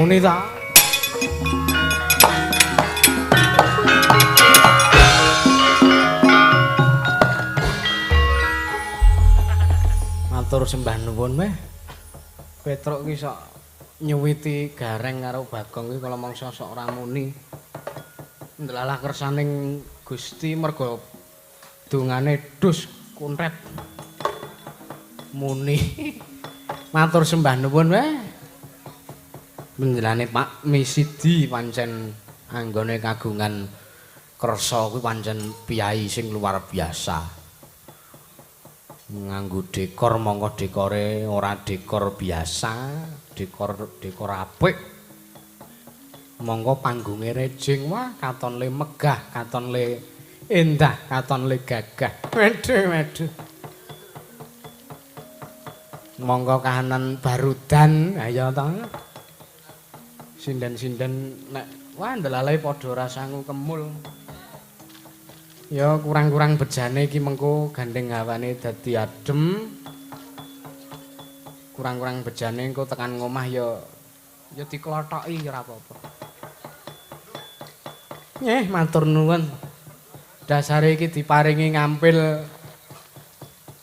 Muni ta. Matur sembah nuwun meh. Petruk ki sok nyuwiti Gareng karo Bagong ki kala mangsa sok ora muni. Ndelalah kersaning Gusti merga dongane dus kuntret. Muni. Matur sembah nuwun meh. Menjelane Pak Misidi pancen anggone kagungan kersa kuwi pancen piyai sing luar biasa. Nganggo dekor mongko dekore ora dekor biasa, dekor apik. Mongko panggunge rejing wah katon le megah, katon le endah, katon le gagah. Waduh waduh. Mongko kahanan barudan ayo ta. Sinden-sinden nek wah ndelalae padha ora sangu kemul. Ya kurang-kurang bejane iki mengko gandeng hawane dadi adem. Kurang-kurang bejane engko tekan ngomah ya ya diklothoki ya ora apa-apa. Nggih, matur nuwun. Dasare iki diparingi ngampil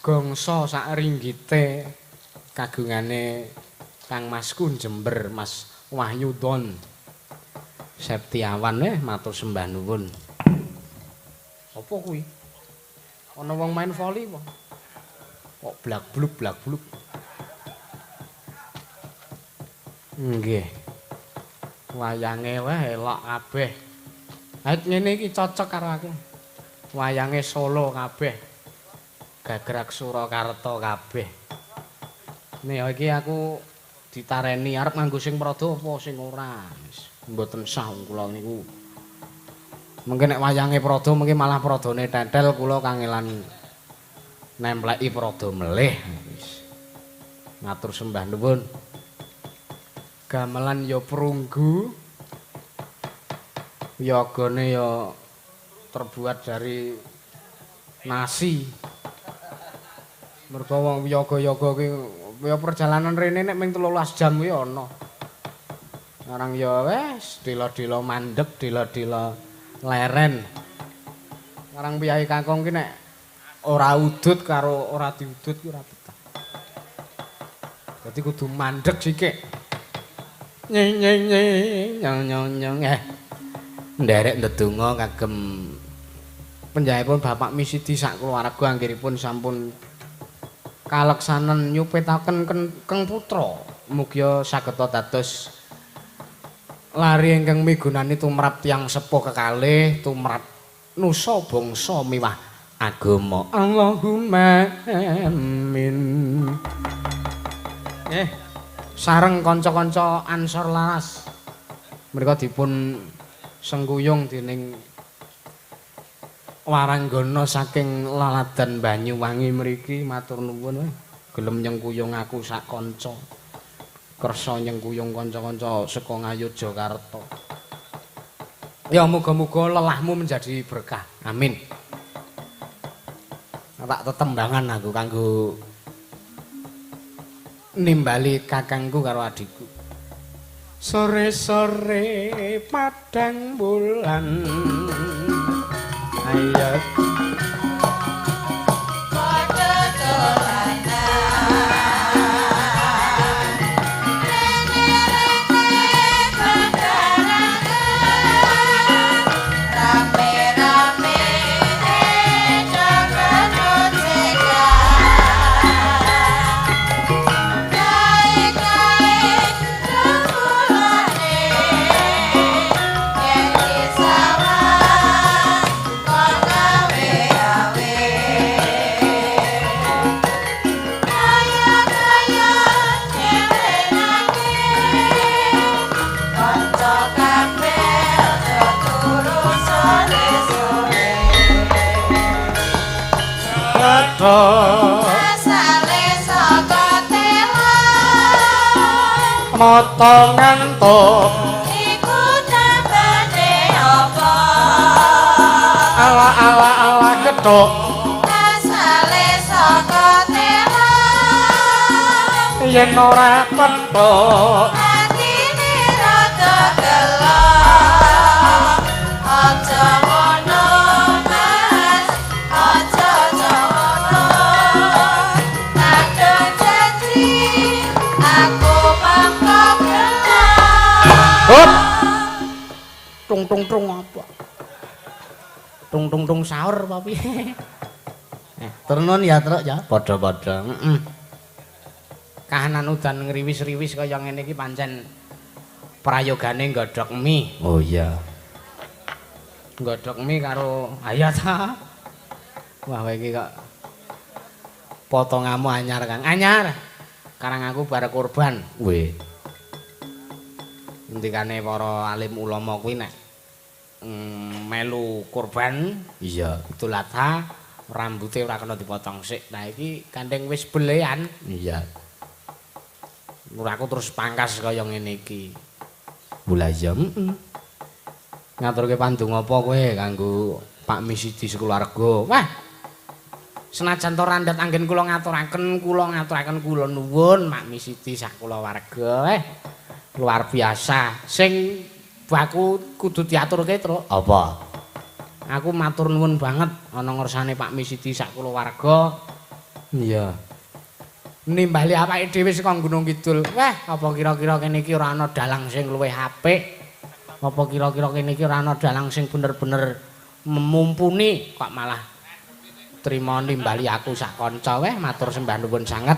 gongso sak ringgite kagungane Kang Masku Jember, Mas Wahyu Don Septiawan matur sembah nuwun. Apa kuwi? Ana wong main voli apa? Kok blak-bluk blak-bluk. Nggih. Wayange wae elok kabeh. Ait ngene iki cocok karo aku. Wayange Solo kabeh. Gagrak Surakarta kabeh. Nih iki aku ditareni arep nganggo sing prada apa sing ora. Mboten sah kula niku. Mungkin nek wayange prada mungkin malah pradane tetel kula kangelan nempleki prada melih. Ngatur sembah nuwun. Gamelan ya prunggu. Yogane ya terbuat dari nasi. Mergo wong yoga-yoga ki ya perjalanan rene nek ming 13 jam kuwi ana. Ngarang ya wis dela-dela mandeg, dela-dela leren. Ngarang piyai kakung ki nek ora udut karo ora diudut ki ora betah. Dadi kudu mandeg sithik. Nyeng nyeng nyeng nyong nyong nderek ndedonga kagem penjahipun Bapak Misidi sak keluarga anggenipun sampun kaleksanen nyupetaken keng putra mugia sageta dados lari ingkang migunani tumrap tiyang sepuh kekalih tumrap nusa bangsa miwah agama. Allahumma amin. Sareng kanca-kanca Ansor Laras mereka dipun sengkuyung dening waranggana saking Laladan Banyuwangi mriki matur nuwun gelem nyengkuyung aku sak kanca. Kersa nyengkuyung kanca-kanca saka Ngayogyakarta. Ya muga-muga lelahmu menjadi berkah. Amin. Tak tetembangan aku kanggo nimbali kakangku karo adikku. Sore-sore padang bulan ayo padha dolanan rene-rene bebarengan rame-rame joget-jogetan kae-kae remulane yen sawah kon gawe-gawe kaya-kaya dhewe nake kanca kabeh aja turu sore-sore Kathok asale saka tela mata ngantuk iku tambane apa ala ala ala kethok asale saka tela yen ora petuk atine ra Tung tung tung apa? Tung tung tung sahur apa piye? Turun ya, Truk ya. Padha-padha. Heeh. Kahanan udan ngriwis-riwis kaya ngene iki pancen prayogane nggodhog mie. Oh iya. Nggodhog mie karo ayo ta. Wah, kowe iki kok potonganmu anyar, Kang. Anyar. Karang aku bar kurban. Weh. Ngendikane para alim ulama kuwi nek melu kurban, iya, Idul Adha rambute ora kena dipotong sik. Nah iki gandeng wis belean. Iya. Ora aku terus pangkas kaya ngene iki. Lah iya, heeh. Ngaturke pandonga apa kowe kanggo Pak Misidi sekeluarga? Wah. Senajan to randhat anggen kula ngaturaken kula nuwun Pak Misidi sak kulawarga. Luar biasa. Sing baku kudu diaturke, Truk. Apa? Aku matur nuwun banget ana ngersane Pak Misidi sak kulawarga. Iya. Nimbali awake dhewe saka Gunung Kidul. Wah, apa kira-kira kene iki ora ana dalang sing luwih apik? Apa kira-kira kene iki ora ana dalang sing bener-bener mumpuni kok malah trima nimbali aku sak kanca. Weh, matur sembah nuwun sanget.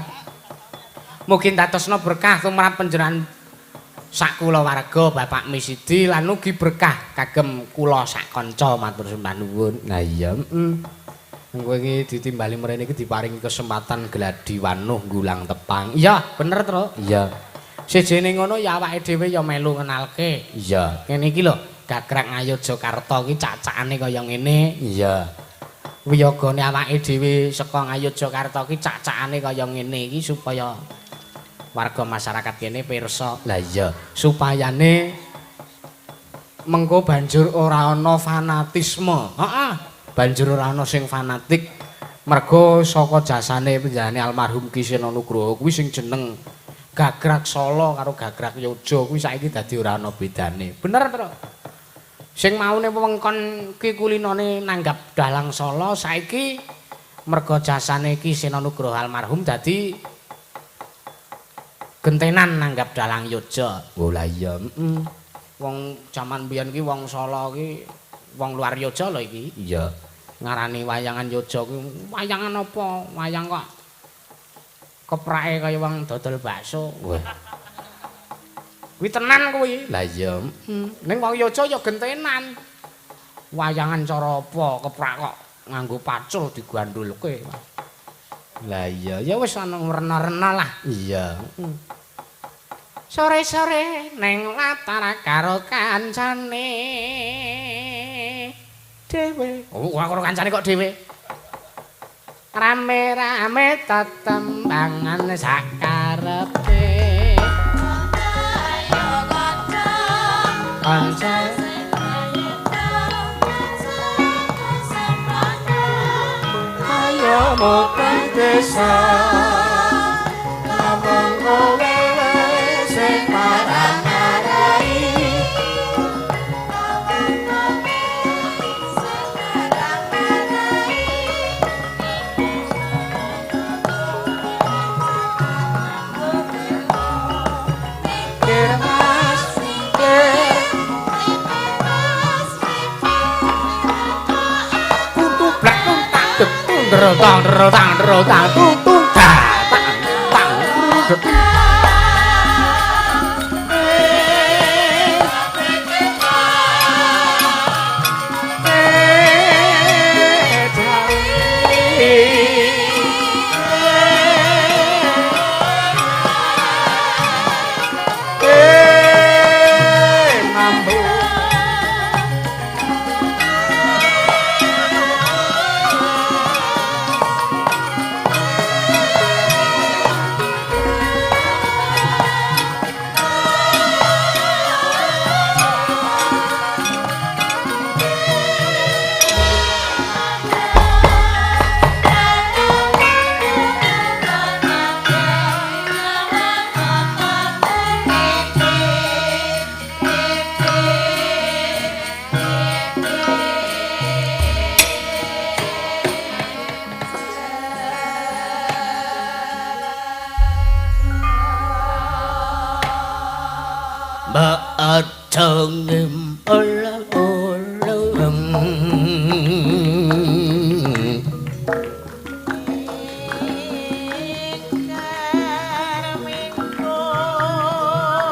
Mugi dadosna berkah tumrap panjenengan sak kulawarga Bapak Misidi lan ugi berkah kagem kula sak kanca, matur sembah nuwun. Nah iya, heeh. Kowe iki ditimbali mrene iki diparingi kesempatan gladi wanuh nggulang tepang. Iya, bener, Truk. Iya. Sejene ngono ya awake dhewe ya melu ngenalke. Iya. Ngene iki lho, Gagrak Ngayogyakarta iki cacakane kaya ngene. Iya. Wiyogane awake dhewe saka Ngayogyakarta iki cacakane kaya ngene iki supaya warga masyarakat kene pirsa. Lah iya, supayane mengko banjur ora ana fanatisme. Heeh. Banjur ora ana sing fanatik mergo saka jasane panjenengane almarhum Ki Seno Nugroho kuwi sing jeneng Gagrak Solo karo Gagrak Yojo kuwi saiki dadi ora ana bedane. Bener, Truk. Sing maune wewengkon ki kulinane nanggap dalang Solo saiki mergo jasane Ki Seno Nugroho almarhum dadi gentenan nanggap dalang Yojo. Oh lah iya, heeh. Wong jaman biyen ki wong Solo ki wong luar Yojo lho iki. Iya. Ngarani wayangan Yojo kuwi wayangan apa? Wayang kok keprake kaya wong dodol bakso. Wah. Kuwi tenan kuwi. Lah iya, heeh. Ning wong Yojo ya gentenan. Wayangan cara apa keprak kok nganggo pacul digandulke. Lah iya, ya wis ana werna-werna lah. Iya. Sore-sore neng latar karo kancane dhewe. Oh, karo kancane kok dhewe. Rame-rame tetembangan sakarepe. Ayo kanca, kanca ayo mokon desa. Namung kowe sing marang-marai. Tang tang tang tung tung ta tang tang.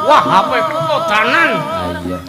Wah, HP ku kodanan. Ha iya.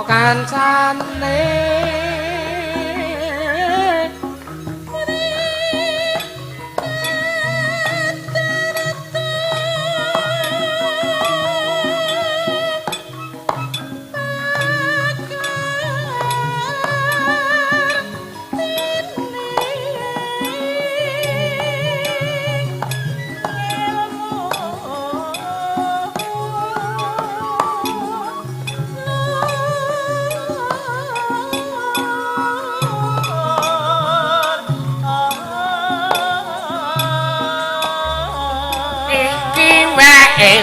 Kancane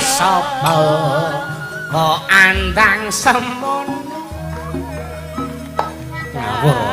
sapa kok andang semono ngawur.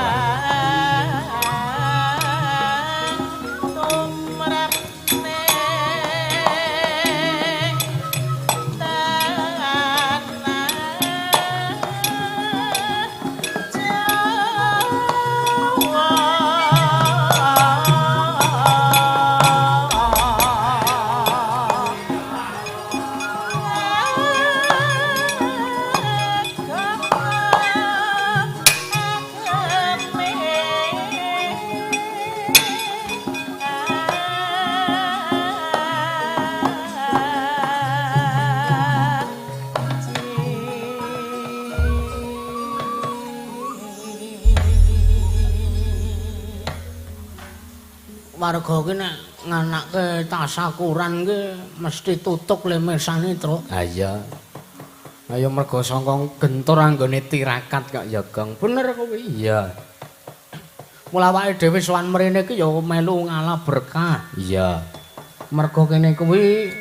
Warga ki nek nganake tasakuran ki mesti tutuk le mirsani, Truk. Ha iya. Ayo mergo sangka gentur anggone tirakat kok ya, Gong. Bener kuwi. Iya. Mula awake dhewe sowan mrene iki ya melu ngalah berkah. Iya. Mergo kene kuwi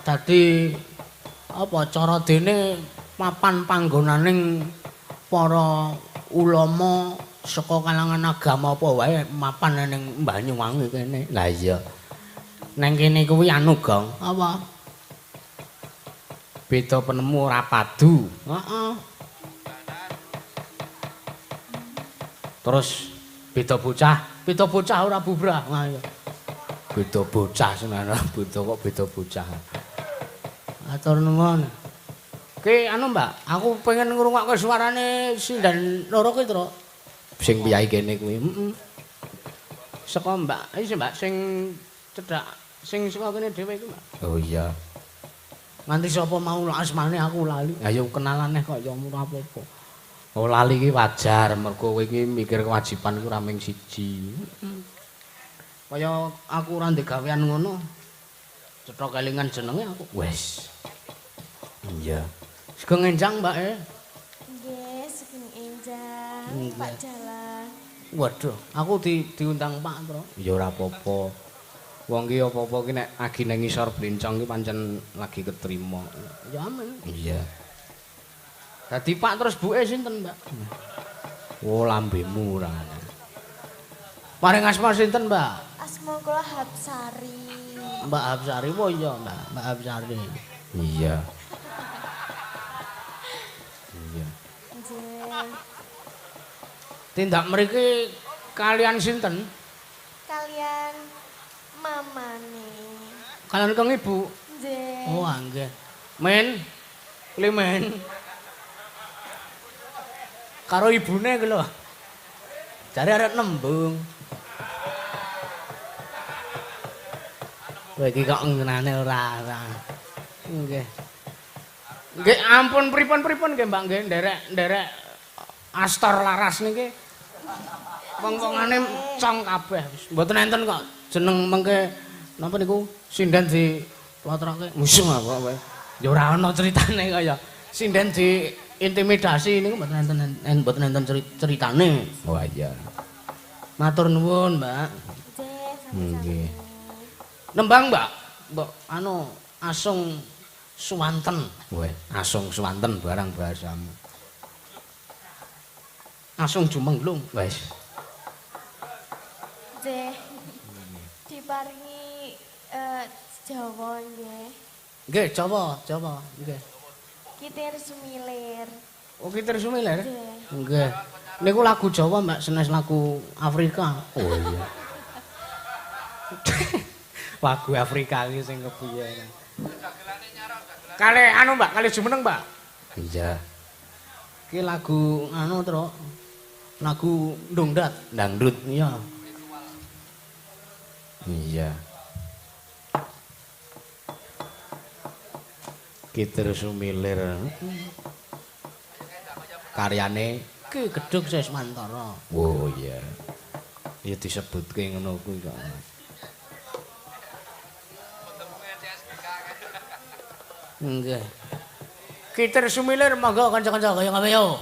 dadi apa cara dene papan panggonaning para ulama saka kalangan agama apa wae mapan ning Banyuwangi kene. Lah iya. Neng kene kuwi anu, Gong. Apa? Beda penemu ora padu. Heeh. Terus beda bocah ora bubrah. Nah, iya. Beda bocah senana, beda kok beda bocah. Atur nuwun. Ki anu, Mbak, aku pengen ngrungokke suarane sinden loro ki, Truk. Sing piyai kene kuwi. Heeh. Saka Mbak, iki Mbak sing cedhak sing saka kene dhewe iku, Mbak. Oh iya. Nganti sapa mau asmane aku lali. Ayo kenalane kok ya ora apa-apa. Oh lali iki wajar mergo kowe iki mikir kewajiban iku ora mung siji. Heeh. Kaya aku ora ndek gawean ngono. Cetha kelingan jenenge aku. Wes. Iya. Sugeng enjang, Mbak e. Nggih, sugeng enjang, Pak Dalang. Waduh, aku diundang Pak, Tro. Ya ora apa-apa. Wong ki apa-apa ki nek agi nang ngisor blencong ki pancen lagi ketrima. Ya amen. Iya. Dadi Pak terus buke sinten, Mbak? Oh, lambemu ora. Paring asma sinten, Mbak? Asma kula Hapsari. Mbak Hapsari, oh iya, Mbak. Mbak Hapsari. Iya. Iya. Nggih. Tindak mriki kalian sinten? Kalian mamane. Kalian kang ibu? Nggih. Oh, nggih. Men. Klimen. Karo ibune iki lho. Jare arek nembung. Kowe iki kok ngenane ora. Nggih. Nggih ampun pripun-pripun nggih Mbak nggih nderek-nderek Astor Laras niki. Wong-wongane cong kabeh. Mboten enten kok jeneng mengke napa niku sinden di plotroke musuh apa wae. Ya ora ana critane kaya sinden di intimidasi niku mboten enten mboten enten ceritane. Oh iya. Matur nuwun, Mbak. Nggih, sami-sami. Nggih. Nembang, Mbak. Mbok anu asung suwanten. Weh, asung suwanten barang bahasamu. Asung jumenglung. Wes. Nggih. Diparingi Jawa nggih. Nggih, Jawa, Jawa, nggih. Kitir Sumilir. Oh, Kitir Sumilir? Nggih. Nggih. Niku lagu Jawa, Mbak, senes lagu Afrika. Oh iya. Lagu Afrika iki sing kepiye. Kale anu, Mbak, kale jumeneng, Mbak. Iya. Iki lagu anu, Tro. Lagu dangdut. Dangdut. Iya. Iya. Kitir Sumilir. Karyane Ki Gedhog Siswantara. Oh iya. Ya disebutke ngono kuwi kok. Nggih. Kitir Sumilir monggo kanca-kanca kaya ngawe yo.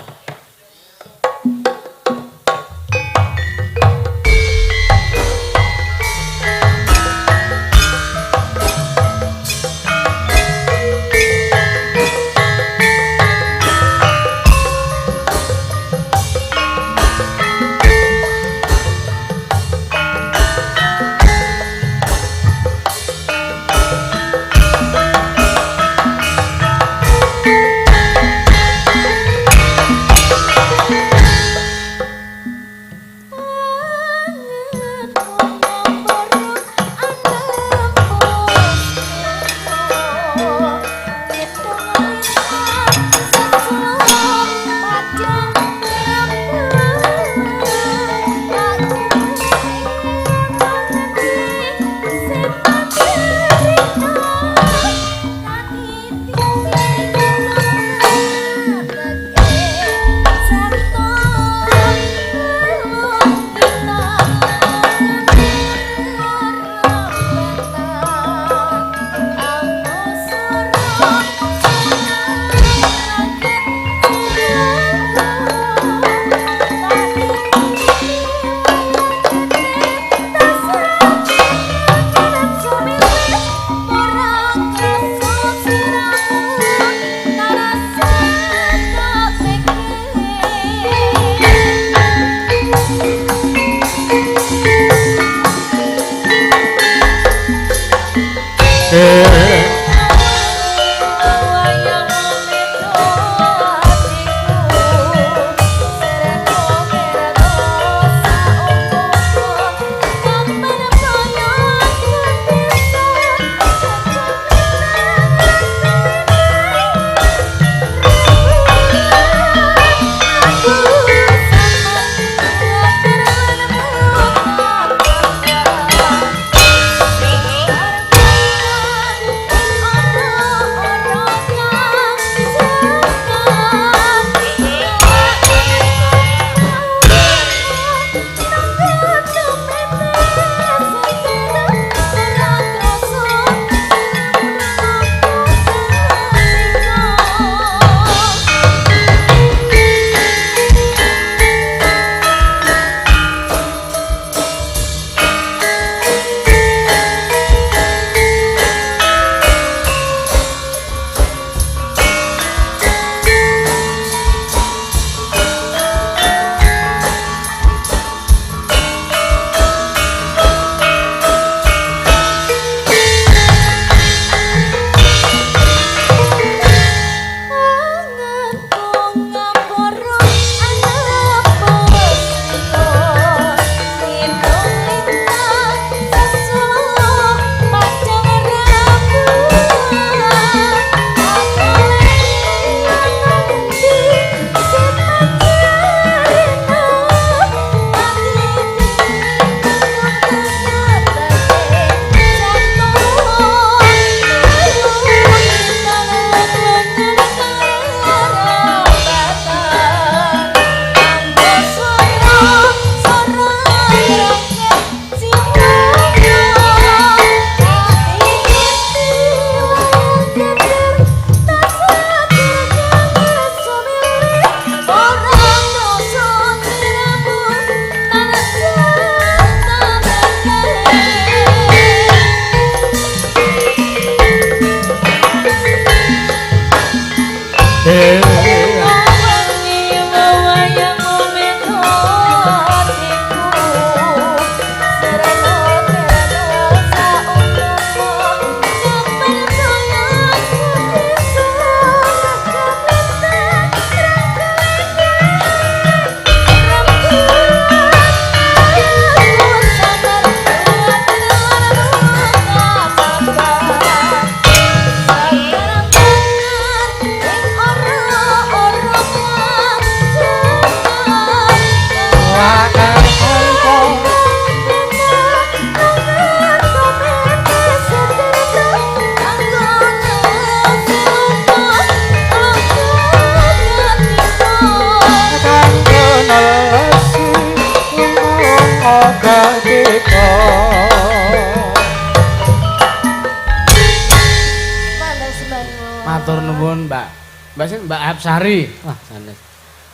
Mbak Hapsari. Wah, sanes.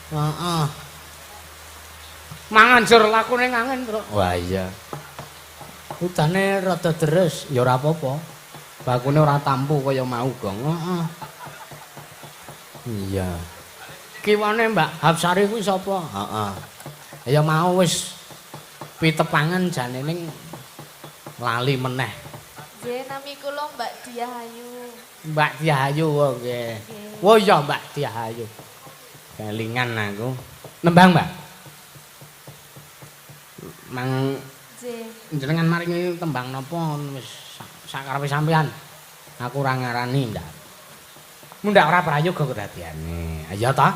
Heeh. Mangan jur lakune ngangen, Truk. Wah, iya. Udane rada deres, ya ora apa-apa. Bakune ora tampu kaya mau, Gong. Heeh. Iya. Kiwane Mbak Hapsari kuwi sapa? Heeh. Ya mau wis pitepangan jane ning lali meneh. Nggih, nami kula Mbak Diahayu. Mbak Diahayu, oh nggih. Oh iya Mbak Diahayu. Kelingan aku. Nembang, Mbak. Mang nggih. Jenengan maringi tembang napa wis sakarepe sampean. Aku ora ngarani, Ndak. Mundhak ora prayoga kedadiane. Iya ta?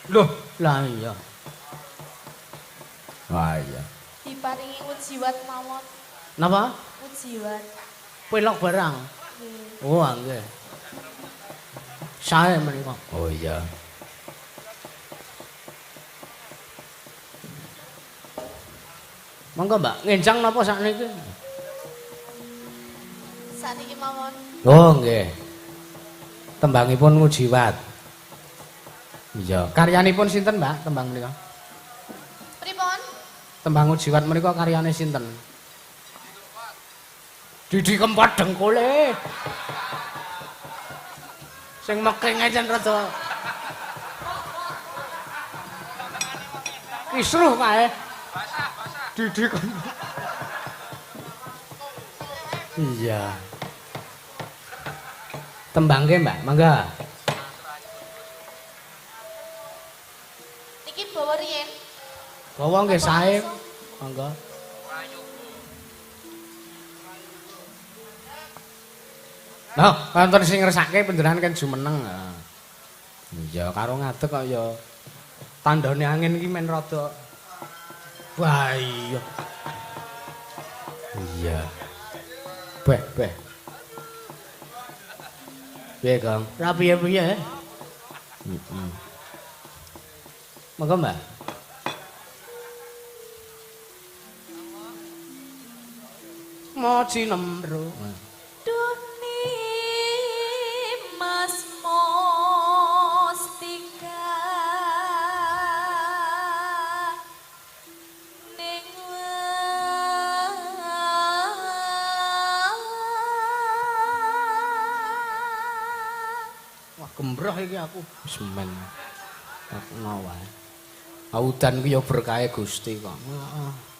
Loh, lah iya. Wah iya. Diparingi ujiwat mawon. Napa? Ujiwat. Pelok barang. Nggih. Oh, nggih. Sae menika. Oh iya. Monggo, Mbak, ngenjang napa sakniki? Sakniki mawon. Oh, nggih. Tembangipun Ngujiwat. Iya. Karyanipun sinten, Mbak, tembang menika? Pripun? Tembang Ngujiwat menika karyane sinten? Didi Kempot dengkule. Sing mekeng jan rada kisruh kae. Didi Kempot. Iya. Tembangke, Mbak, mangga. Niki bawa riyen. Bawa nggih sae. Mangga. Nah, wonten sing ngersake panjenengan kan jumeneng. Iya, karo ngadeg kok ya tandane angin iki men rada. Wah iya. Iya. Beh, beh. Piye, Kang? Ora piye-piye. Heeh. Monggo, Mbak. Moji nemro. Duni Mas Mustika ning wah, gembroh iki aku. Semen. Takno wae. Udan kuwi ya berkahe Gusti kok. Heeh.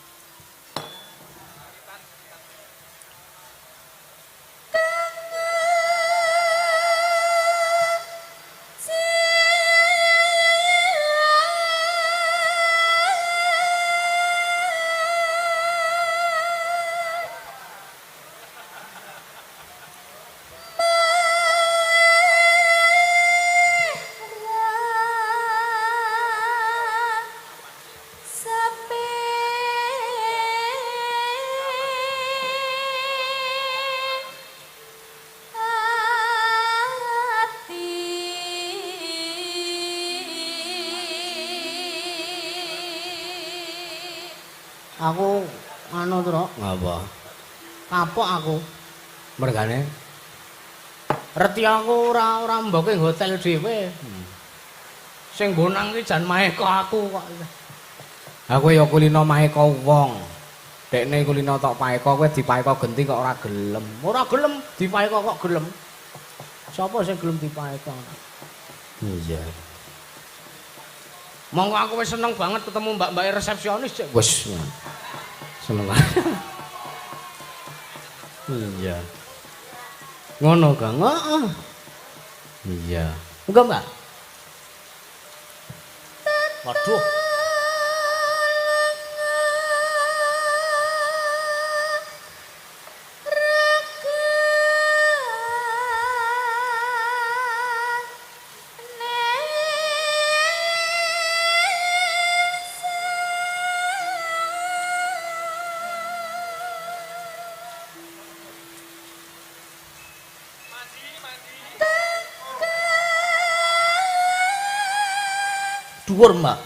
Aku anu Truk, ngapa? Kapok aku. Mergane reti aku ora mboke hotel dhewe. Sing nggonang iki jan maeka aku kok. Aku ya kulino maeka wong. Dekne kulino tok paeka, kowe dipaeka genti kok ora gelem. Ora gelem dipaeka kok gelem. Sapa sing gelem dipaeka? Iya. Monggo aku wis seneng banget ketemu mbak-mbak resepsionis. Wis. Seneng banget. Iya. Ngono, Kang. Heeh. Iya. Enggak, Mbak. Waduh. Dhuwur, Mbak.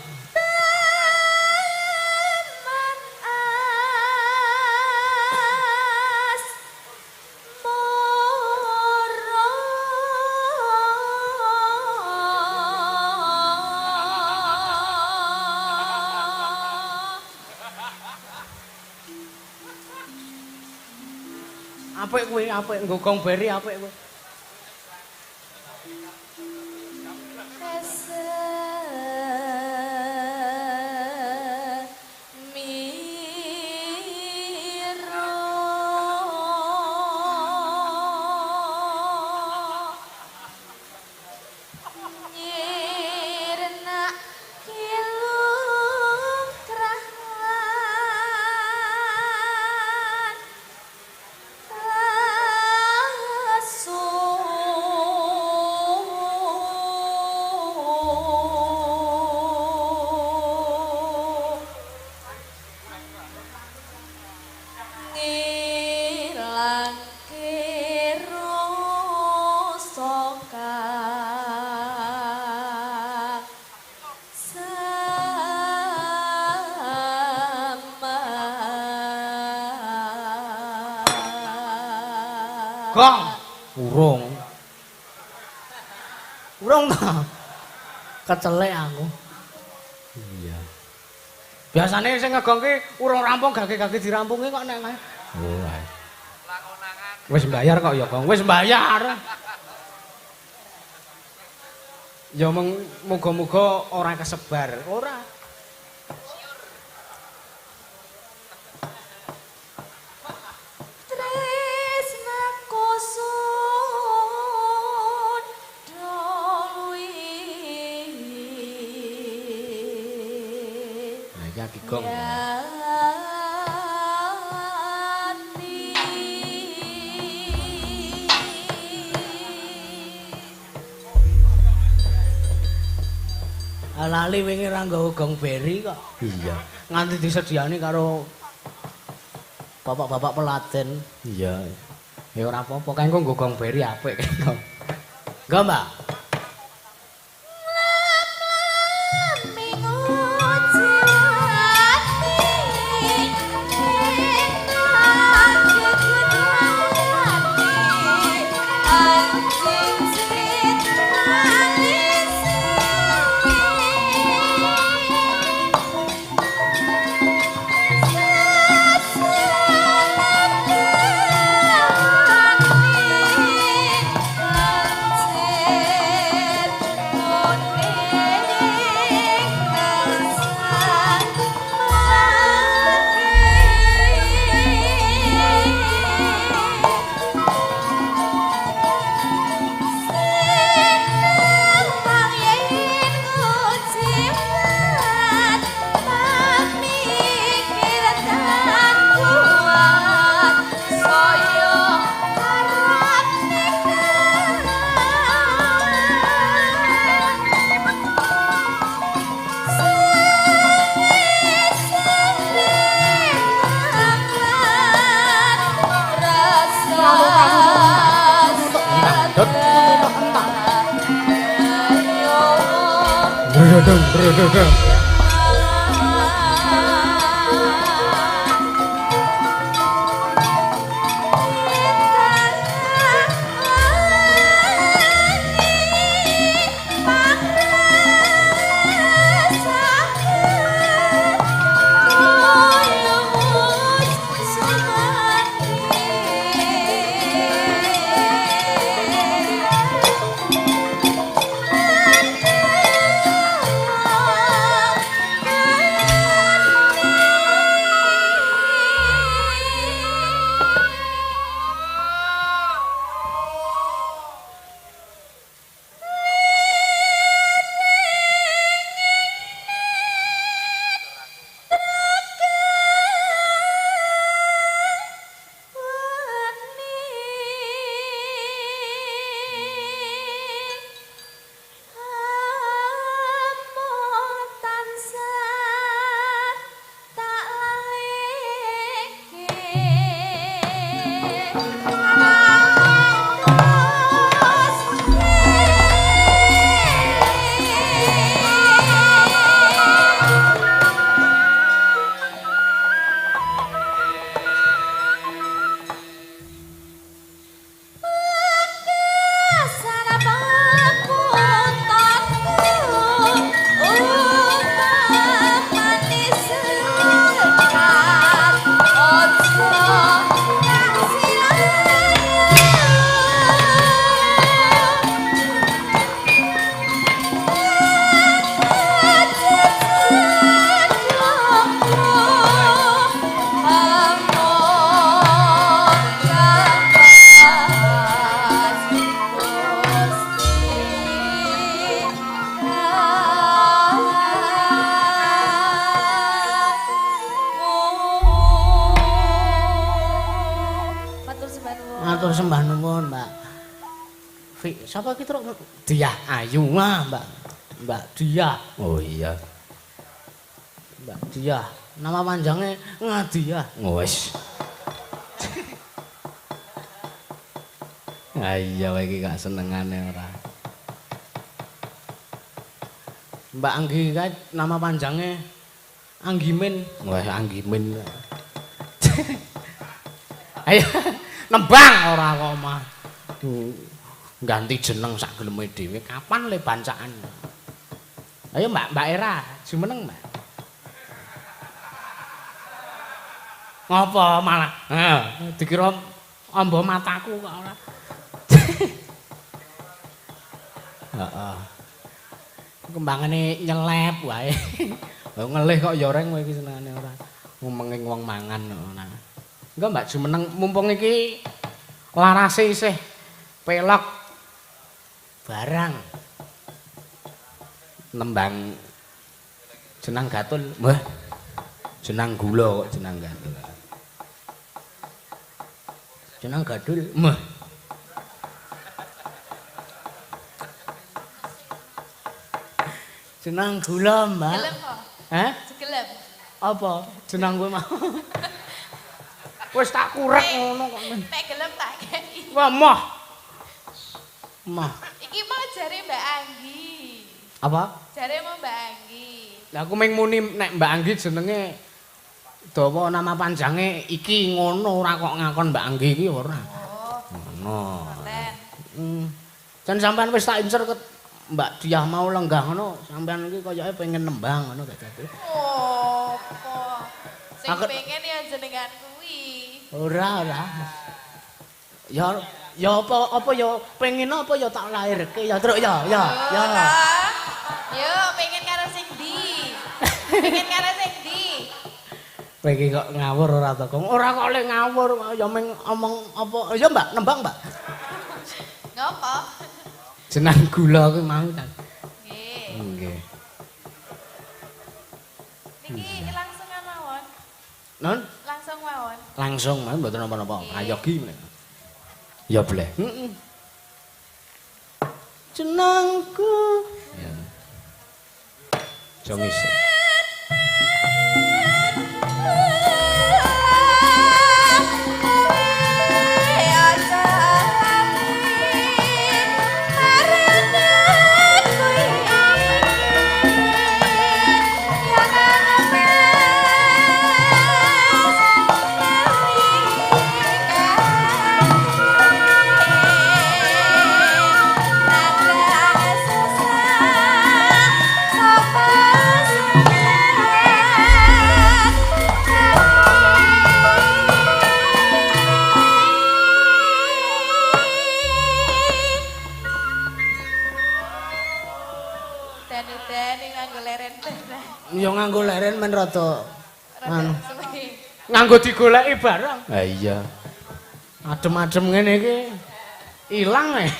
Apik kuwi, apik nggo gong beri apik kuwi. Gong urung. Urung ta? Kecelek aku. Iya. Biasane sing ngegongke urung rampung gage-gage dirampungi kok nek kae. Oh. Wis mbayar kok ya, Gong. Wis mbayar. Ya mung muga-muga ora kesebar. Ora. Gong. Lali wingi ra nggawa gong beri kok. Iya. Nganti disediani karo bapak-bapak peladen. Iya. Ya ora apa-apa, kae engko nggo gong beri apik kok. Nggo, Mbak. Sapa iki truk? Diah Ayu mah, Mbak. Mbak Diah. Oh iya. Mbak Diah. Nama panjangnya Ngadiah. Wes. Ah iya iki gak senengane ora. Mbak Anggi kae nama panjangnya Anggimin. Wah, Anggimin. Ayo nembang ora kok mah. Ganti jeneng sak geleme dhewe kapan le bancaan. Ayo Mbak, Mbak Era, jumeneng Mbak. Ngopo malah? Heeh, dikira amba mataku kok ora. Heeh. Kembangane nyelep wae. Lah ngelih kok ya reng kowe iki senengane ora. Ngumenging wong mangan ora. Engko Mbak jumeneng mumpung iki larase isih pelok barang. Nembang jenang gatul. Wah. Jenang gula kok jenang gatul. Jenang gadul. Wah. Jenang gula, Mbak. Gelem kok. Hah? Gelem. Apa? Jenang kowe mau. Wis tak kurek ngono kok. Nek gelem tak kei. Wah, moh. Moh. Iki mau jare Mbak Anggi. Apa? Jare mau Mbak Anggi. Lah aku ming muni nek Mbak Anggi jenenge dawa nama panjange iki ngono ora kok ngakon Mbak Anggi iki ora. Oh, Ngono. ngoten. Jan sampean wis tak incer ke Mbak Diah mau lenggah ngono, sampean iki koyoke pengen nembang ngono dadi. Oh, apa? Sing pengen ya jenengan kuwi. Ora, ora. Ya ya apa apa ya pengen apa ya tak lahirke ya Truk ya ya ya. Yo pengen karo sing ndi? Pengen karo sing ndi? Kowe iki kok ngawur ora to, Kong? Ora kok le ngawur ya meng omong apa ya Mbak, nembang Mbak. Ngopo? Jenang gula kuwi mau ta. Nggih. Nggih. Niki langsungan mawon. Non? Langsung mawon. Langsung mawon mboten napa-napa. Ayo gi meneh. Ya boleh. Heeh. Jenangku. Ya. Jongis. Ya nganggo leren men rada anu. Nganggo digoleki barang. Ha iya. Adem-adem ngene iki ilang e.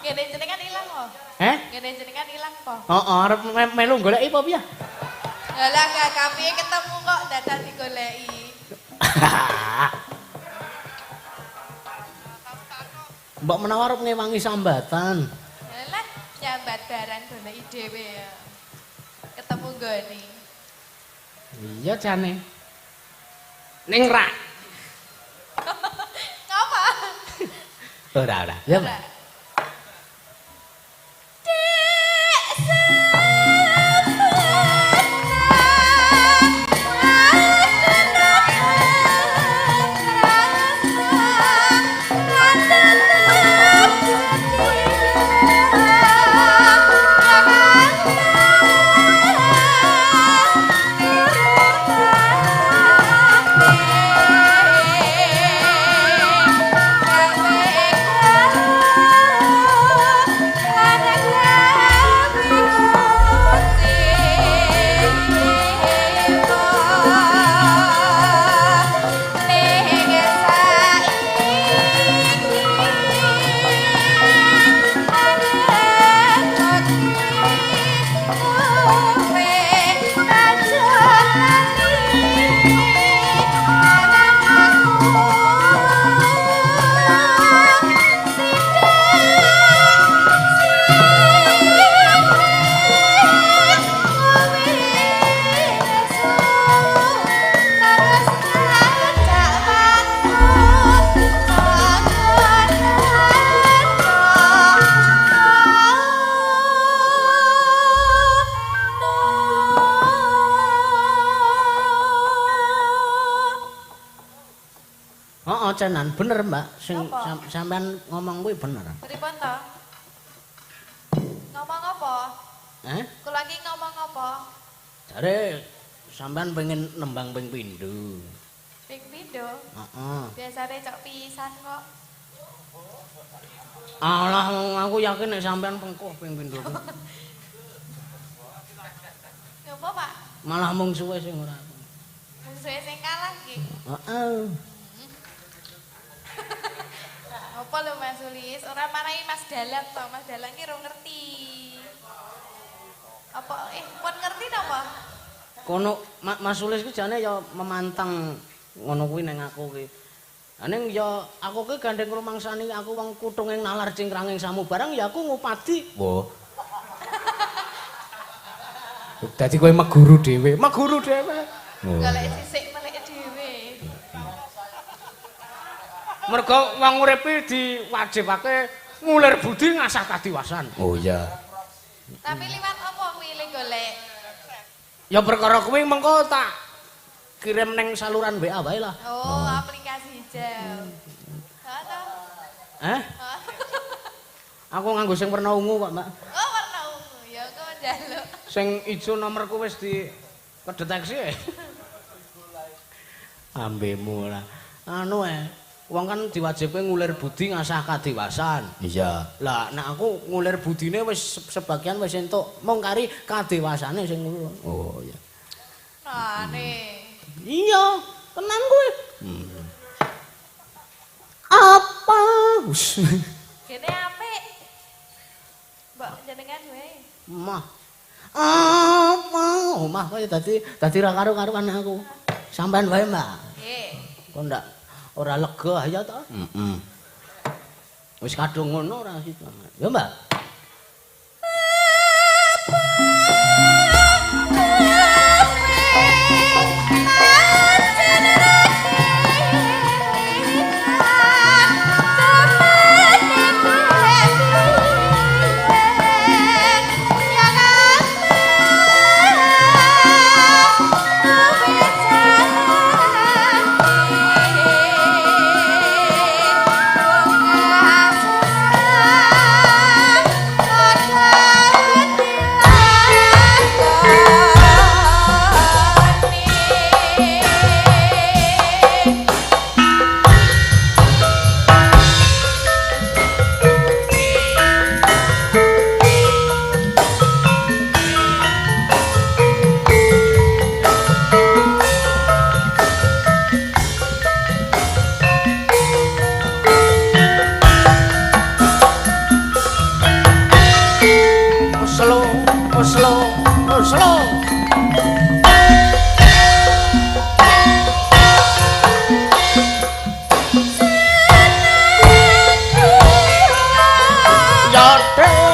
Ngene jenengan ilang kok. Heh? Ngene jenengan ilang kok. Heeh, arep melu goleki apa piye? Lah gak kapiye ketemu kok dadak digoleki. Mbok menawa arep ngewangi sambatan. Lah nyambat barang goleki dhewe ya. Ketemu nggone. Iya jane. Ning rak. Ngapa? Ora ora. Ya, Mbak. Yeah. Ocenan bener, Mbak. Sing sampean ngomong kuwi bener. Pripun to? Ngomong apa? Eh? Kula iki ngomong apa? Jare sampean pengen nembang ping pindho. Ping pindho? Heeh. Biasane cok pisan kok. Alah, aku yakin nek sampean pengkoh ping pindho. Ngopo, Pak? Malah mungsuhe sing ora. Mungsuhe sing kalah iki. Heeh. Apa lho Mas Sulis? Ora marahi Mas Dalang to, Mas Dalang ki ora ngerti. Apa pun ngerti napa? Kono Mas Sulis ki jane ya memantang ngono kuwi ning aku ki. Ning ya aku ki gandeng rumangsani aku wong kuthunging nalar cingkranging samubarang ya aku ngupadi. Wah. Dadi kowe meguru dhewe, meguru dhewe. Golek sisik melek dhewe. Mergo wong urip iki diwajibake ngulir budi ngasah kadiwasan. Oh iya. Tapi liwat apa kuwi le golek? Ya perkara kuwi mengko tak kirim ning saluran WA wae lah. Oh, aplikasi hijau. Heeh to? Eh? Aku nganggo sing werna ungu kok, Mbak. Oh, werna ungu. Ya kok njaluk. Sing ijo nomorku wis di kedeteksi. Ambemu lah. Anu wong kan diwajibke ngulir budi ngasah kadiwasan. Iya. Lah nek aku ngulir budine wis sebagian wis entuk, mung kari kadewasane sing ngono. Oh iya. Nane. Iya, tenan kowe. Apa? Kene apik. Mbok jenengan wae. Mah. Apa? Omah kaya dadi ra karo-karuan aku. Sampean wae, Mbak. Nggih. Kok ndak ora lega ya to? Heeh. Wis kadung ngono ora sida. Ya, Mbak. Slow, slow. Ya dek.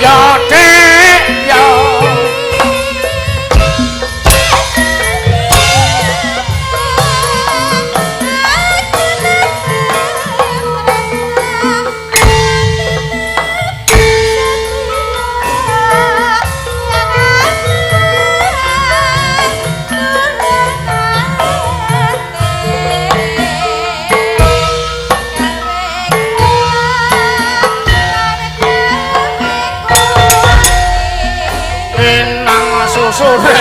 Ya dek ya. Nang susure.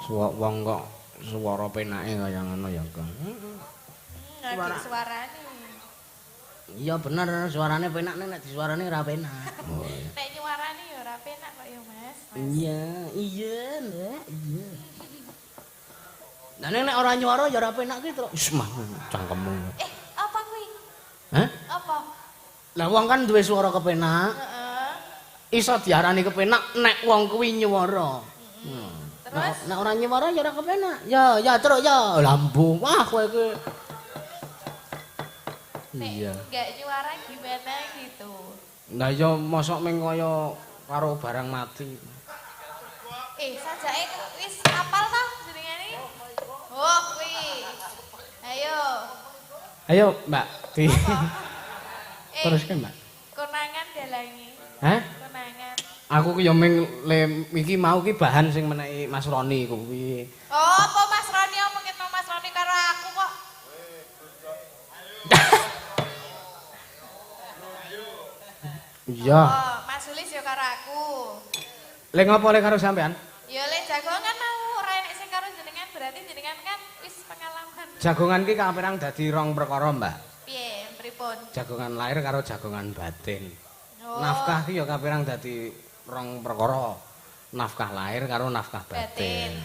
Suwak wong kok Suara penake kaya ngono ya, Kang. Heeh. Suarane. Iya bener, suarane penak nek disuarane ora penak. Oh iya. Nek nyuarane ya ora penak kok ya, Mas. Iya, iya, Mbak, iya. Lah nek ora nyuara ya ora penak ki terus. Wis mah cangkemmu. Apa kuwi? Hah? Apa? Lah wong kan duwe suara kepenak. Heeh. Iso diarani kepenak nek wong kuwi nyuara. Heeh. Terus nek ora nyuara ya ora kepenak. Ya, ya terus ya lambung. Wah kowe iki. Iya. Enggak nyuara gimana gitu. Lah ya mosok ming kaya karo barang mati. Sajake wis apal ta jenengane? Oh, kuwi. Ayo. Ayo, Mbak. Di. Teruske, Mbak. Konangan dalangi. Hah? Konangan. Aku ki ya ming iki mau ki bahan sing menehi Mas Roni kuwi. Oh, apa Mas Roni omongin Mas Roni karo aku kok. Iya. Oh, Mas Sulis ya karo aku. Le ngopo le karo sampean? Ya le jagongan mau ora enek sing karo jenengan berarti jenengan kan wis pengalaman. Jagongan ki kaperang dadi rong perkara, Mbak. Piye, pripun? Jagongan lahir karo jagongan batin. Oh. Nafkah ki ya kaperang dadi rong perkara. Nafkah lahir karo nafkah batin.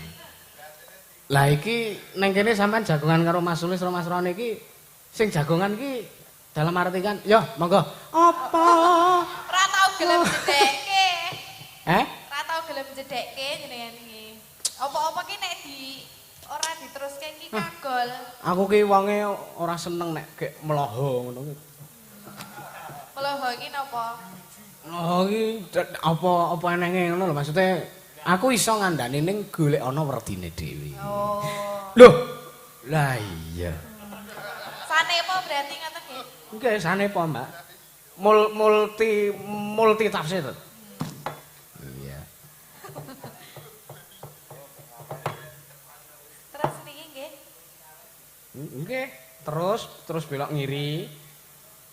Lah iki neng kene sampean jagongan karo Mas Sulis karo Mas Roni iki sing jagongan ki dalam arti kan, yo monggo. Apa? Ora tau gelem jedhekke. Eh? Ora tau gelem jedhekke jenengan iki. Apa-apa ki nek di ora diteruske ki kagol. Aku ki wonge ora seneng nek gek mloho ngono ki. Mloho ki napa? Mloho ki apa enenge ngono lho maksudnya aku iso ngandani ning golek ana werdine dhewe. Oh. Loh. Lah iya. Sanepa berarti ngoten nggih. Nggih, sanepa, Mbak. Multi tafsir. Iya. Terus niki nggih. Nggih, terus belok ngiri.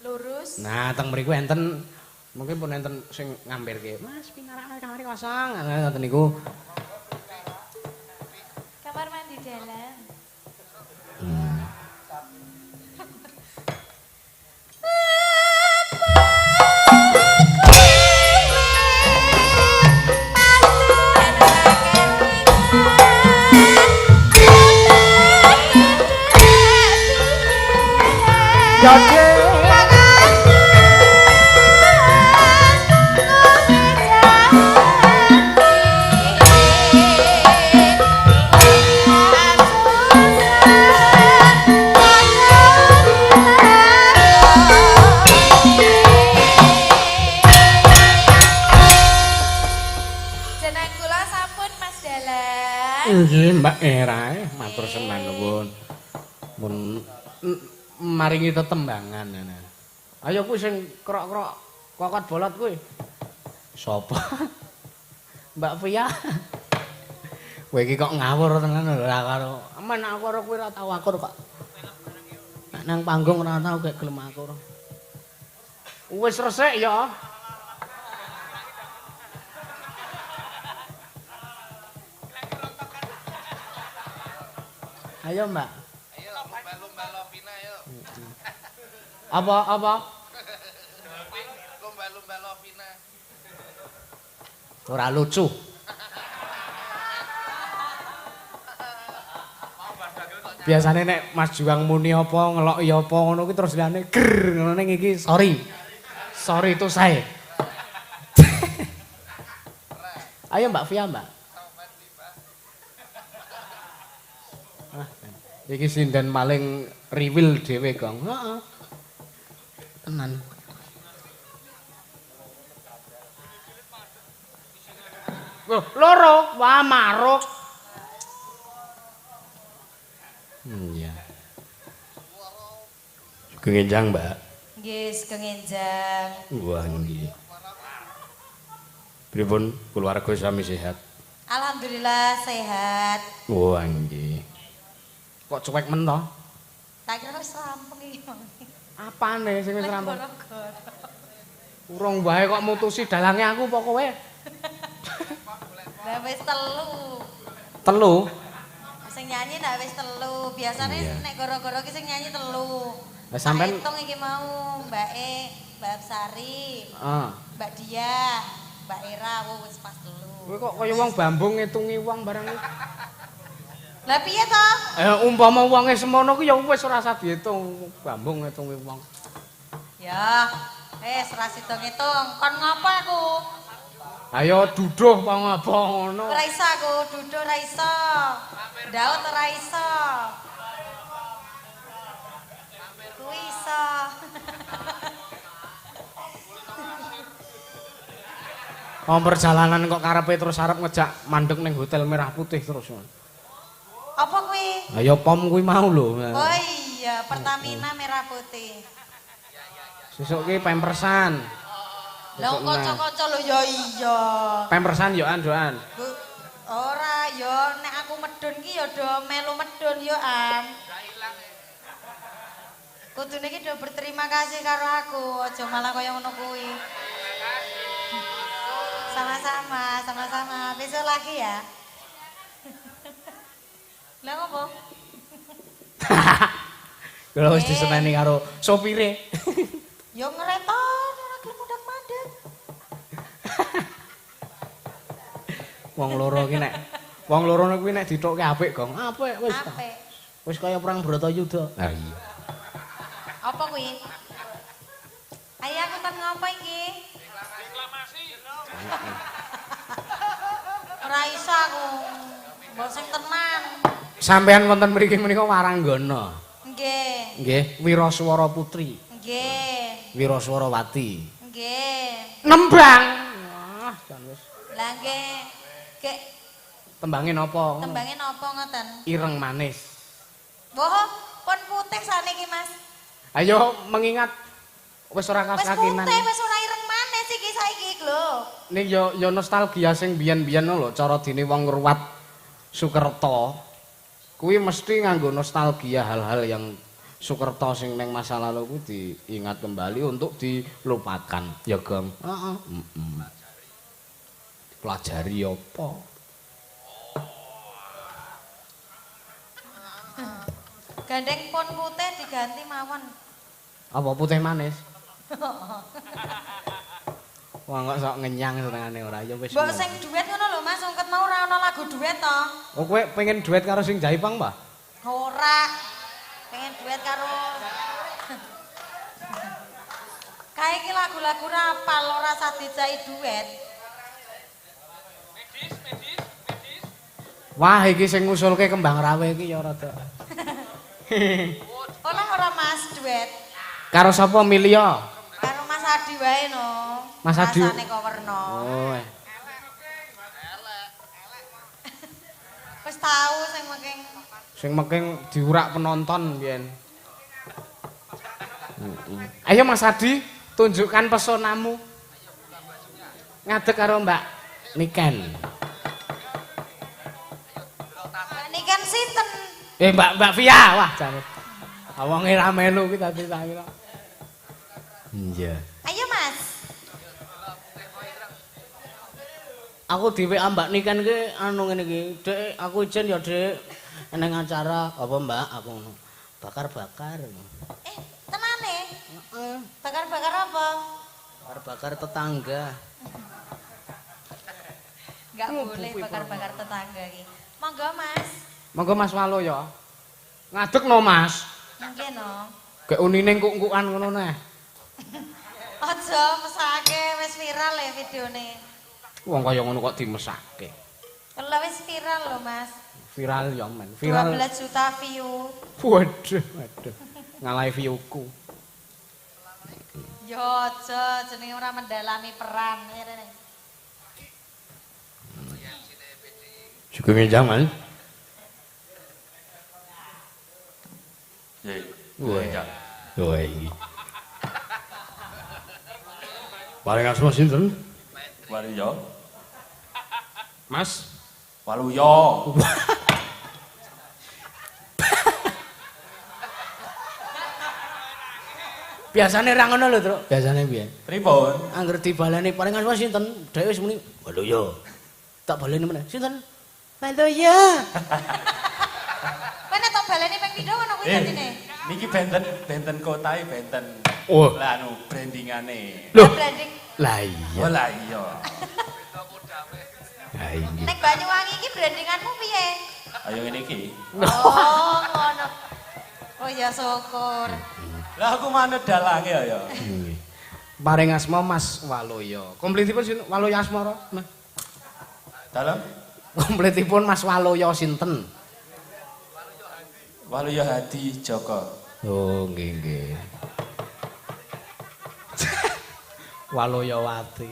Lurus. Nah, teng mriku enten mungkin pun enten sing ngampirke. Mas, pinarakane kamare kosong. Ngoten niku. Kamar mandi dalam. Jeneng kula sampun Mas Dalang. Nggih, Mbak Era, matur sembah nuwun. Mun maringi tetembangan. Ayo kuwi sing krok-krok kokot bolot kuwi. Sapa? Mbak Fia. Kowe iki kok ngawur tenan lho ora karo. Aman aku karo kowe ora tau akur kok. Nek nang panggung ora tau gek gelem akur. Wis resik ya. Ayo, Mbak. Ayo lomba-lomba Lovina ayo. Apa? Lomba-lomba Lovina. Ora lucu. Biasane nek Mas Juang muni apa ngeloki apa ngono kuwi terus liyane ger ngono ning iki sorry. Sorry itu saya. Ayo Mbak Fia, Mbak. Iki sinden paling riwil dhewe, Gong. Heeh. Tenan. Loh, loro, wah maruk. Iya. Sugeng enjang, Mbak. Nggih, sugeng enjang. Wah, nggih. Pripun keluarga sami sehat? Alhamdulillah sehat. Wah, nggih. Kok cuek men to? Tak kira wis rampung iki. Apane sing wis rampung? Urung wae kok mutusi dalange aku apa kowe? Lah wis telu. Telu? Wis Sing nyanyi ndak wis telu. Biasane nek goro-goro ki sing nyanyi telu. Lah sampean hitung iki mau Mbak E, Mbak Apsari, Mbak Diah, Mbak Era, wis pas telu. Kowe kok kaya wong bambung ngitungi wong barang iki. Lah piye to? Umpama wonge semono ku ya wis ora usah diitung, bambung ngitungi wong. Ya, wis ora sida ngitung. Kon ngopo aku? Ayo duduh apa ngapa ngono. Ora iso aku, duduh ora iso. Daud ora iso. Kuwi iso. Wong perjalanan kok karepe terus arep ngejak mandek ning hotel Merah Putih terus. Apa kuwi? Ayo pom kuwi mau lho. Oh iya, Pertamina Merah Putih. Sesuk ki pampersan. Lah kanca-kanca lho ya iya. Pampersan yo an doan. Bu, ora yo nek aku medun ki ya do melu medun yo an. Kudune ki do berterima kasih karo aku, aja malah kaya ngono kuwi. Sama-sama, sama-sama. Besok lagi ya. Lah ngopo? Kalau wis diseneni karo sopire. Yo ngreton ora gelem mudhak-madhek. Wong loro ki nek wong loro kuwi nek dithokke apik, Gong. Apik wis. Apik. Wis kaya perang Bratayuda. Ha iya. Apa kuwi? Ayo aku kon ngopo iki? Reklamasi. Ora iso aku. Mbok sing tenan. Sampeyan wonten mriki menika waranggana. Nggih. Nggih, Wiraswara Putri. Nggih. Wiraswarawati. Nggih. Nembang. Wah, jan wis. Lah nggih. Gek tembange napa? Tembange napa ngoten? Ireng manis. Wah, pun putih saniki, Mas. Ayo mengingat wis ora kasakinan. Wis putih, wis ora ireng manis iki saiki lho. Ning yo yo nostalgia sing biyen-biyen lho, cara dene wong ngruwat Sukerta. Kuwi mesti nganggo nostalgia hal-hal yang Sukerta sing neng masa lalu kuwi diingat kembali untuk dilupakan. Ya, Gong. Heeh. Heeh. Dipelajari apa? Gandeng pon putih diganti mawon. Apa putih manis? Wah, kok sok ngenyang senengane ora ya wis. Mbok sing duet ngono lho Mas, ungket mau ora ana lagu duet to. Oh, kowe pengen duet karo sing Jaipong, Mbah? Ora. Pengen duet karo kae iki lagu-lagu rapal ora usah dijai duet. Medis, medis, medis. Wah, iki sing ngusulke kembang rawe iki ya rada. Ora ora Mas duet. Karo sapa Milio? Karo Mas Adi wae no. Mas Adi. Rasane kok werna. Oh. Wis tau sing mengking. Sing mengking diurak penonton biyen. Ayo Mas Adi, tunjukkan pesonamu. Ngadeg karo Mbak Niken. Mbak Niken sinten? Mbak Via, wah jan. Wonge ra melu ki tadi tak kira. Iya. Ayo Mas. Aku di WA Mbak Niken ki anu ngene iki, Dik, aku izin ya, Dik. Neng acara apa Mbak aku ngono. Bakar-bakar. Tenane? Heeh. Bakar-bakar apa? Bakar-bakar tetangga. Enggak boleh bakar-bakar tetangga iki. Monggo Mas. Monggo Mas Walo ya. Ngadeg no Mas. Nggih no. Gek unine ngkuk-ngkukan ngono neh. Aja mesake wis viral ya videone. Wong kaya ngono kok dimesake. Lah wis viral lho Mas. Viral ya men. Viral 12 juta view. Waduh, waduh. Ngalahi viewku. Yo aja jenenge ora mendalami peran ngene. Sugeng enjang, Mas. Nggih. Wah, iki. Paring asma sinten? Waluyo. Mas. Waluyo. Biasane ra ngono lho, Truk. Biasane piye? Pripun? Angger dibaleni paring asma sinten? Dhek wis muni Waluyo. Tak baleni meneh. Sinten? Waluyo. kuwi dadine? Niki benten benten kotae benten. Oh. Lah anu brandingane. Loh. Branding. Lah iya. Oh lah iya. Lah iya. Nek Banyuwangi iki brandinganmu piye? Ayo ngene iki. Oh, ngono. Oh ya syukur. Lah aku manut dalange ya ya. Nggih. Paring asma Mas Waluyo. Komplitipun sinten? Waluyo Asmara. Mas. Dalem Komplitipun Mas Waluyo sinten? Waluyo Hadi Joko. Oh, nggih nggih. Waluyowati.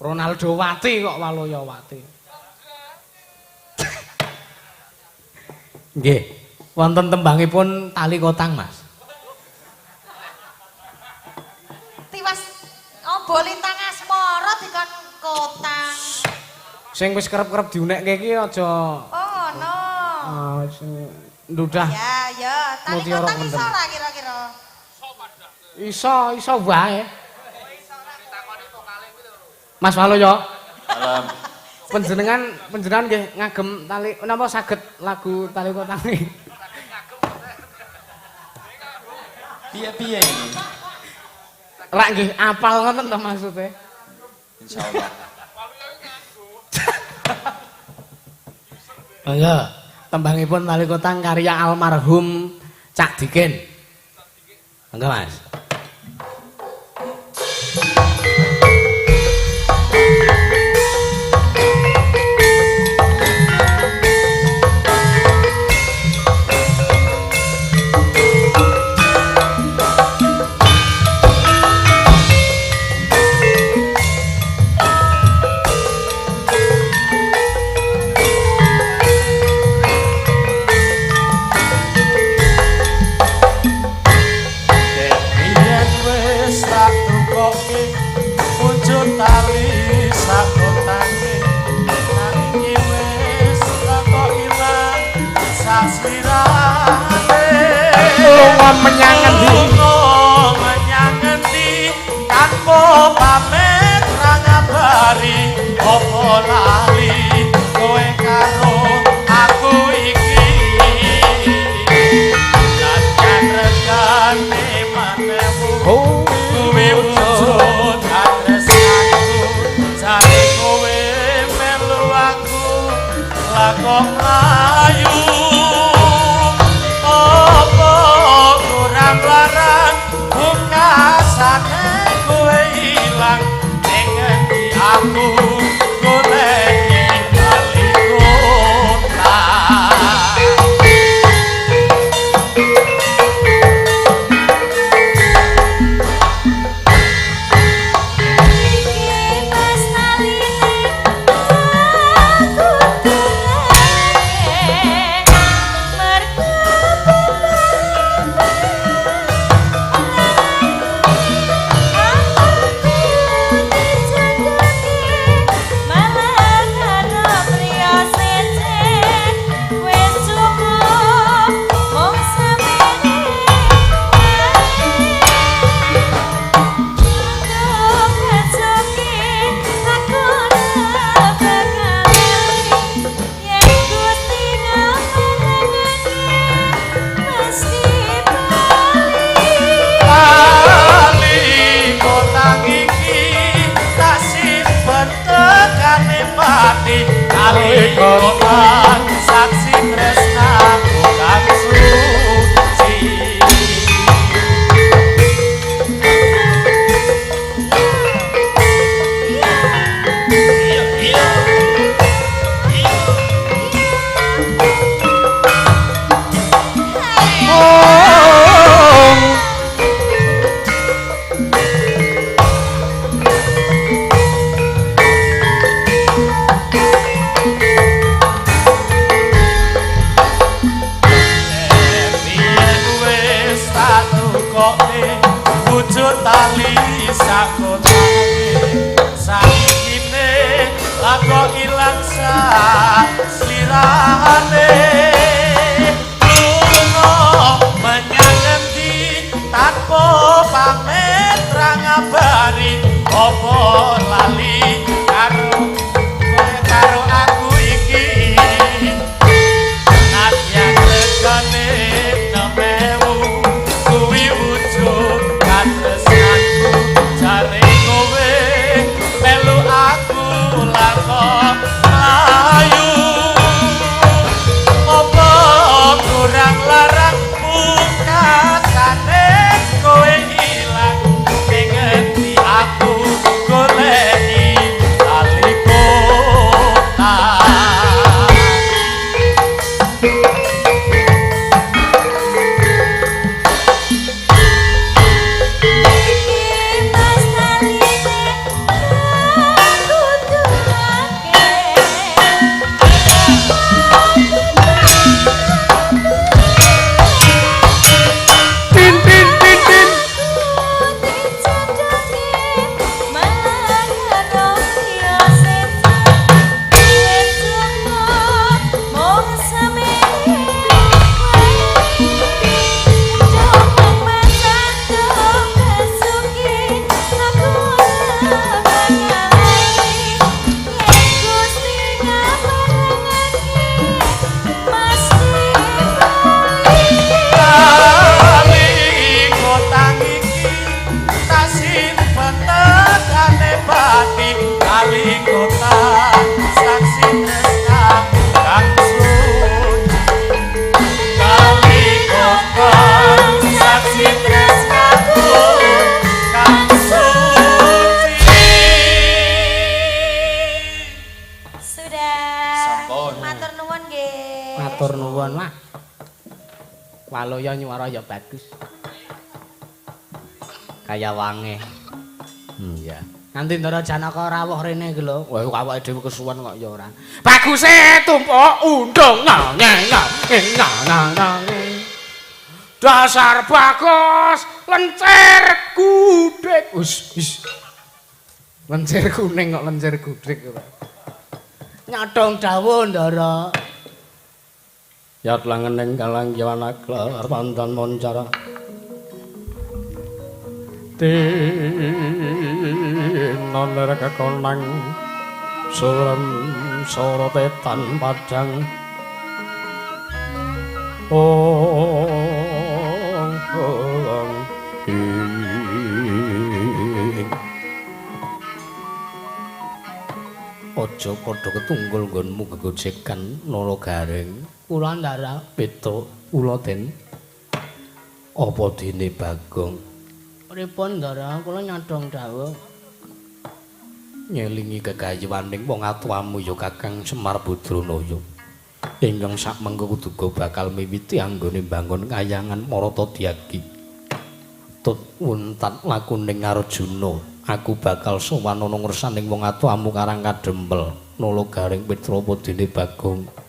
Ronaldo Wati kok Waluyowati. Nggih, wonten tembangipun tali kotang, Mas. Tiwas obo lintang asmara dikon kotang. Sing wis kerep-kerep diunekke iki aja Oh ngono. ah, sing ndudah. Ya ya, tali Mutiara kotang iso Kendeng. ora kira-kira? Iso, iso wae. Mas Waluyo, Dalem panjenengan panjenengan nggih ngagem tali napa saged lagu tali kotang iki? piye-piye ini? Rak nggih apal ngoten to maksude. Insyaallah. Monggo, tembangipun tali kotang karya almarhum Cak Dikin. Monggo, Mas. Yen wis tak tukoke wujud tali sakotange saiki wis tak ilang saslirane Lunga menyang ngendi? Lunga menyang ngendi tanpa pamit ra ngabari apa lali kowe karo aku iki Lan regane manewu Oh, kuwi wujud katresnanku jare kowe melu aku lah kok mlayu apa kurang larang bungkasane kowe ilang ning ngendi aku goleki tali kota. Iki pas taline aku dungake mergo malah karo priya sejen wis cukup mung samene Tali kotang iki tak simpen tekane mati. Tali kotang saksi tresnaku kang suci. Iya iya iya. Biyen wis tak tukoke wujud tali sakotane saikine lah kok ilang slirane lunga menyang ngendi tanpa pamit ra ngabari apa lali karo kowe karo aku iki. Nadyan regane Matur nuwun, Wah. Waloya nyuara ya bagus. Kaya wange. Iya. Nanti Ndara Janaka rawuh rene iki lho. Wah, awake dhewe kesuwen kok ya ora. Baguse tumpuk undung na na na na na. Dasar bagus lencer gudhek. Wis wis. Lencer kuning kok lencer gudhek ora. Nyadong dawuh Ndara. Yat langening kalang yawana klar pandan moncara. Dina ler kekonang surem sorotetan padang. Ong ong ing. Aja padha ketunggul nggonmu gegojekan Nala Gareng. Kula Ndara Petruk kula Den. Apa dene Bagong? Pripun Ndara, kula nyadong dawuh. Ngelingi gegayuhaning wong atuwamu ya Kakang Semar Badranaya. Ingkang sakmengko kuduga bakal miwiti anggone mbangun kayangan Maratadyagi. Tut wuntat lakuning Arjuna, aku bakal sowan ana ngersaning wong atuwamu Karang Kadempel. Nala Gareng Petruk apa dene Bagong?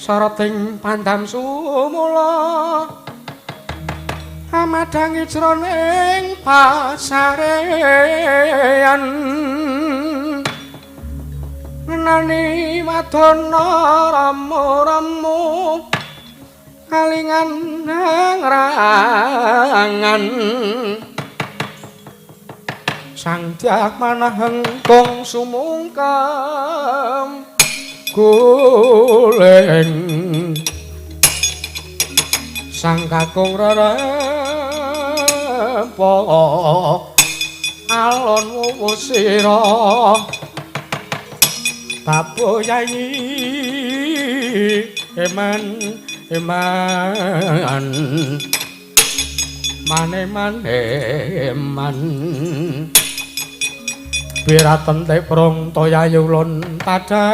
Sarating pandam sumula amadhangi jroning pasarean ngenani wadana rama-rama kalingan ngrangan sang Dyah Manahengkung sumungkem goleng sang kakung rerempa alon wuwu sira babu yai eman eman mane mane eman biraten te prung toya yulun tada.